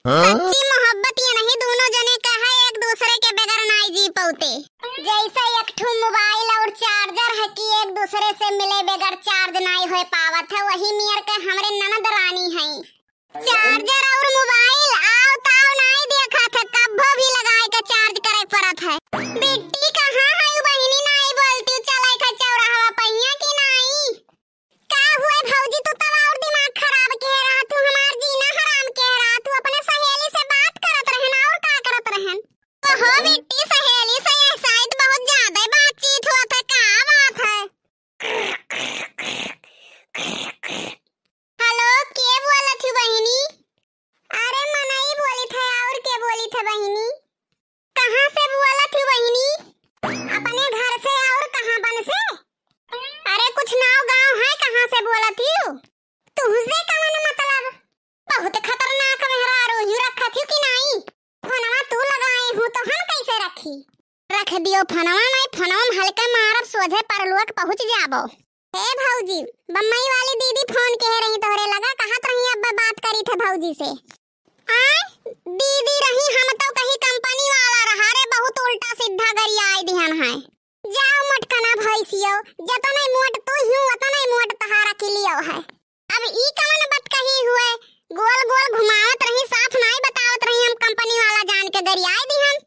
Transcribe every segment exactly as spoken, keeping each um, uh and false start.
हाँ? सच्ची मोहब्बत ये नहीं, दोनों जने का है, एक दूसरे के बगैर नाई जी पौते। जैसे एक ठो मोबाइल और चार्जर है कि एक दूसरे से मिले बगैर चार्ज नाई होए पावत है, वही मियर के हमरे ननद रानी हैं। चार्जर और मोबाइल आव ताव नाई देखत है, कब्बो भी लगाए के चार्ज करे पड़त है। बिट्टी कहाँ है बहिनी, नाई बोलती, चले के चौराहा पहिया की नाई? का हुए भौजी, तू तब और दिमाग खराब के रहा, तू हमार जीना हराम के रहा, तू अपने सहेली से बात करत रहन और का करत रहन? ओहो बिट्टी, सहेली से यह शायद बहुत ज्यादा बातचीत हुआ था, का बात है? हेलो, के बोलत ही बहिनी? अरे मनई बोली थे, और के बोली थे बहिनी? कहाँ से बोलत ही बहिनी? अपने घर से और कहाँ बन से? अरे कुछ नाव गाँव है, कहाँ से बोलत ही? तुहसे कवन मतलब? बहुत खतरनाक मेहरारू ही रखत ही कि नाई? फोनवा तू लगाए हूँ तो हम कैसे रखी? रख दियो फोनवा, नहीं फोनवा में हल्का मारब, सोझे परलोक पहुँच जाबो। हे भौजी, बम्बई वाली दीदी फोन कहे रही तोहरे लगा, कहत रही अब बात करी थे भौजी से। आय, दीदी रही, हम तो कहीं कंपनी वाला रहा रे, बहुत उल्टा सीधा गरियाई दिहन है। जाओ मोटकना भैंसियो, जतने मोट तू ही, उतने मोट तहारा किलियो है। अब ई कवन बात कही हुए, गोल गोल घुमावत रही, साफ नाई बतावत रही, हम कंपनी वाला जान के गरियाई दिहन।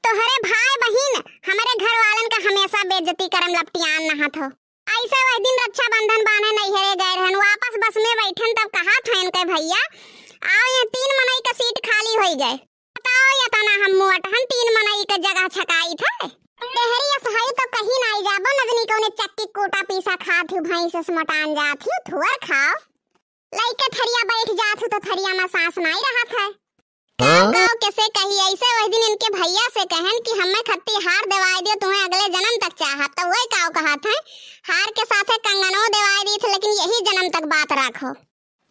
तोहरे भाई बहिन हमरे घर वालन का हमेशा बेइज्जती करम लपटियान नहात हो। ऐसे वह दिन रक्षाबंधन बान्हे नैहरे गए रहन, वापस बस में बैठन तब कहा था इनके भैया, आओ ये तीन मनई का सीट खाली होई गए। बताओ ये तना हम मोट हम तीन मनई के जगह छकाई थे। डेहरी असहाई तो कहीं नाई जाबो, नदनी कौने चक्की कूटा पीसा खात हूँ, भैंस से मोटान जात हूँ, थुअर खाओ। लइके थरिया बैठ जात हूँ तो थरिया में सांस नाई रहत है। काव हाँ? काव कैसे कही, ऐसे वही दिन इनके भैया से कहन कि हमें खत्ती हार देवाई दियो, तुम्हें अगले जन्म तक चाहत। तो वही काव कहत है, हार के साथे कंगनो देवाई दी थे, लेकिन यही जन्म तक बात रखो।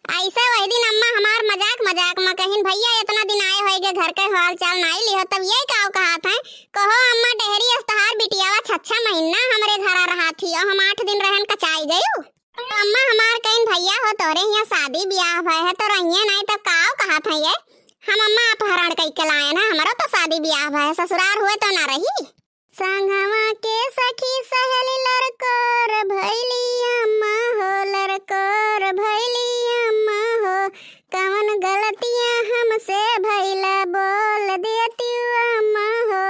ऐसे वही दिन अम्मा हमार मजाक मजाक में कहिन, भैया इतना दिन आए होए गे, घर के हाल चाल नाई लिहो, तब यही काव कहत है, कहो अम्मा डेहरी अस तहार बिटियावा छह छह महीना हमरे घरा रहा थी और हम आठ दिन रहन कचाई गयू। तो अम्मा हमार कहिन, भैया हो तोरे हियाँ शादी ब्याह भय है तो रहिए नाई, तब काव कहत है ये, हम अम्मा अपहरण कई के लाए ना, हमारो तो शादी ब्याह भय है, ससुरार हुए तो ना रही। संगवा के सखी सहेली लड़कोर भैली अम्मा हो, लड़कोर भैली अम्मा हो, कवन गलतियाँ हमसे भैला बोल देती अम्मा हो।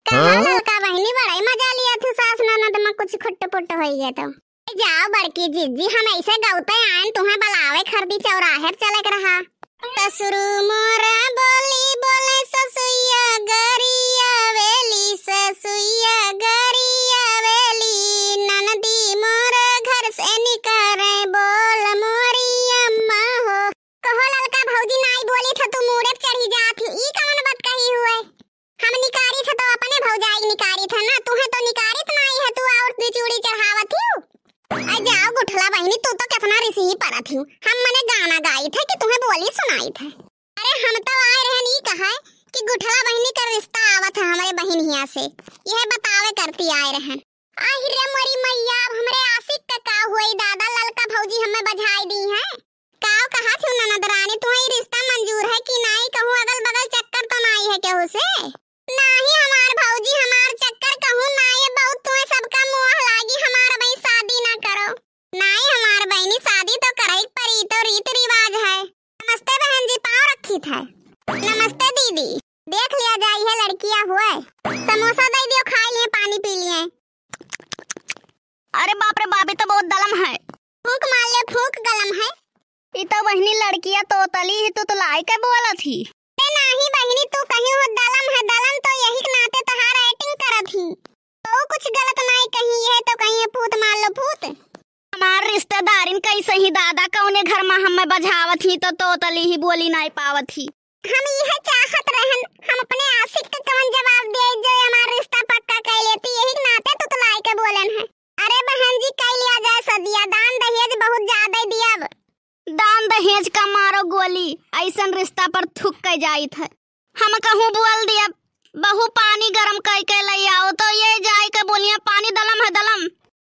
कहो हाँ? ललका बहिनी, बड़ा ही मजा लिया थू सास ननद में कुछ खुट्ट पुट्ट होई गए तो। जाओ बड़की जिज्जी, हम ऐसे गौते आयन, तुम्हें बलावे खरदी चौराहे पर चले के रहा। ससुरु मोरा बोली बोले ससुइया गरिया वेली, ससुइया गरिया वेली, ननदी मोरे घर से निकारे बोल मोरी अम्मा हो। कहो ललका भौजी, नाई बोली था तू मूड़े पे चढ़ी जात ही, ई कवन बात कही हुए? हम निकारी थे तो अपने भौजाई निकारी थे ना, तुहे तो निकारित नाई है, तू और भी चूड़ी चढ़ावत ही। आ जाओ गुठला बहिनी, तू तो कितना रिसी परत ही। हम मने गाना गाई थे कि तुम्हें बोली सुनाई थे। अरे हम तो आए रहन ई कहे कि गुठला बहिनी का रिश्ता आवत है हमरे बहिन हिया से, यह बतावे करती आए रहन। आहि रे मोरी मैया, अब हमरे आशिक का का होई दादा, ललका भौजी हमें बझाई दी है। काव कहा थी ननद रानी, तुम्हें ई रिश्ता मंजूर है कि नाई? कहूँ अगल बगल चक्कर तो नाई है केहू से? नाही हमार भौजी, हमार चक्कर कहूँ नाई, बहुत तुम्हें सबका मोह लागी, हमार बहिन शादी ना करो। नाई हमार बहिनी, शादी तो करे के परी, तो रीत रिवाज है। नमस्ते बहन जी, पाँव रखी थे। नमस्ते दीदी, देख लिया जाई है लड़किया हुए। समोसा दे दियो, खाई लिए, पानी पी लिए। अरे बाप रे बाप, ई तो बहुत दलम है। फूंक मार ले, फूंक गलम है। ई तो बहिनी लड़किया तोतली ही, तू तो लाई के बोलत ही। ए नाही बहिनी, तू कहीं हो दलम है, दलम तो यही के नाते तहार acting करत ही। तो कुछ गलत नाई कही है तो कहीं है फूत मार लो फूत। हमार रिश्तेदारिन कैसे ही दादा, कौने घर में हमें बझावत ही तो तोतली ही बोली नाई पावत ही। हम यह चाहत रहन, हम अपने आशिक के कवन जवाब दे जो हमार रिश्ता पक्का कर लेती, यही के नाते तुतलाई के बोलन है। अरे बहन जी, कई लिया जाए सदिया, दान दहेज बहुत ज्यादा दियब। दान दहेज का मारो गोली, ऐसन रिश्ता पर थूक के जाइत है। हम कहूँ बोल दियब, बहू पानी गरम कई के लई आओ, तो ये जाए के बोलिया पानी दलम है दलम।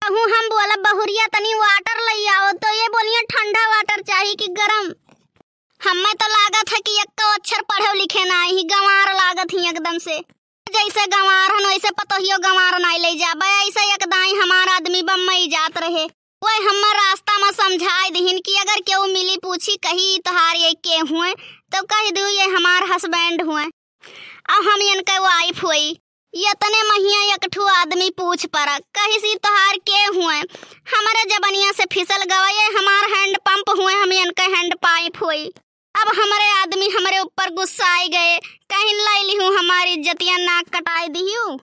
कहूँ हम बोलब बहुरिया तनी water लई आओ, तो ये बोलिया ठंडा water चाही कि गरम। हमें तो लागत है कि एक्को अक्षर पढ़े लिखे नाहीं, गंवार लागत ही एकदम से। जैसे गंवार हन, वैसे पतोहियो गंवार नाहीं लइ जाबे। ऐसे एक दाईं हमार आदमी बम्बई जात रहे, वह हमें रास्ता में समझाइ दिहिन कि अगर केहू मिली पूछी, कही, "तोहार ये के हुए?" तो कहि दिहु, "ये हमार husband हुए, अब हम इनके wife होई।" इतने महिया एक ठो आदमी पूछ परा, कहिस, "तोहार के हुए?" "हमरे जबनिया से फिसल गवा, ये हमार hand pump हुए, हम इनके hand pipe होई।" अब हमरे आदमी हमरे ऊपर गुस्साइ गए, कहिन, "लइ लिहू हमार इज्जतिया, नाक कटाइ दिहू।"